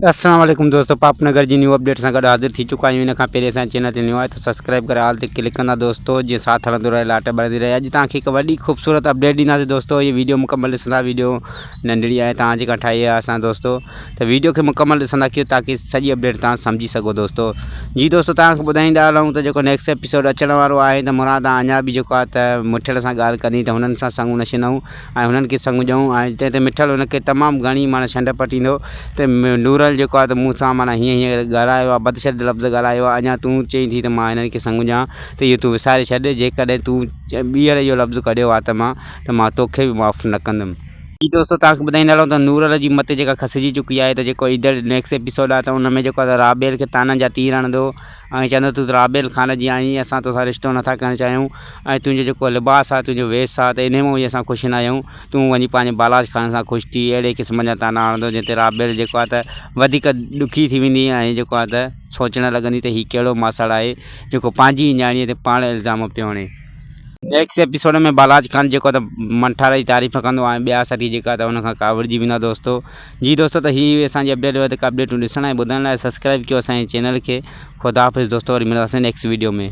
السلام عليڪم دوستو پاپ نگر جي نيو اپڊيٽ سان گڏ حاضر ٿي چڪا آهيون ان کان پهرين اسان چينل تي نيو آهي ته سبسڪرائب ڪري آل تي ڪلڪ ڪندا دوستو جي ساٿ هلندو رهي لاٽ ٻرندي رهي اڄ توهان کي هڪ وڏي خوبصورت اپڊيٽ ڏينداسين دوستو هي ويڊيو مڪمل ڏسندا ويڊيو ننڍڙي آهي توهان جيڪا ٺاهي آهي اسان دوستو ته ويڊيو کي مڪمل ڏسندا ڪيو تاڪي سڄي اپڊيٽ توهان سمجهي سگهو دوستو جي دوستو توهان کي ٻڌائيندا هلون ته جيڪو نيڪسٽ ايپيسوڊ اچڻ وارو آهي ته مراد اڃا به جيڪو آهي ته مٺڙ سان ڳالهه ڪندي ته هنن سان سڱون نه شنئون ۽ هنن کي سڱ ڏيون ۽ تنهن تي مٺل هن کي تمام گهڻي معنيٰ ڇنڊ پٽيندو ته نورل جيڪو آهي ته مون سان معنيٰ هيئن هيئن ڳالهايو آهي بدشد لفظ ڳالهايو آهي اڃا تون چئين ٿي ته مان هنن کي سڱ ڏيان ته اهو تون وساري ڇڏ جيڪڏهن تون ٻيهر اهو لفظ ڪڍيو وات مان ته مان توکي به معاف نه ڪندم. جي دوستو توهان کي ٻڌائيندا هلون ته نورل جي مت جيڪا کسجي چڪي آهي ته جيڪو ايندڙ نيڪسٽ ايپيسوڊ آهي ته ان ۾ جيڪو آهي ته رابيل کي طعنن جا تير هڻندو ۽ چوندو تون رابيل خان جي آهين اسان توسان رشتو نٿا ڪرڻ چاهيون ۽ تنهنجو جيڪو لباس آهي تنهنجو ويس آهي ته انهي مان ئي اسان خوش نه آهيون تون وڃي پنهنجي بالاچ خان سان خوش ٿي اهڙي قسم جا طعنا هڻندو جنهن تي رابيل جيڪو آهي ته وڌيڪ ڏکي ٿي ويندي ۽ جيڪو آهي ته سوچڻ لڳندي ته هي ڪهڙو ماسڙ آهي جيڪو پنهنجي ئي نياڻيء تي پاڻ الزام پيو هڻي. نيڪسٽ ايپيسوڊ ۾ بالاچ خان جيڪو آهي ته منٺار جي تعريف ڪندو ۽ ٻيا ساٿي جيڪا ته ان کان ڪاوڙجي ويندا دوستو جي دوستو ته هي هئي اسان جي اپڊيٽ وڌيڪ اپڊيٽون ڏسڻ ۽ ٻڌڻ لاء سبسڪرائب ڪيو اسان جي چينل کي خدا حافظ دوستو وري ملنداسين نيڪسٽ ويڊيو ۾.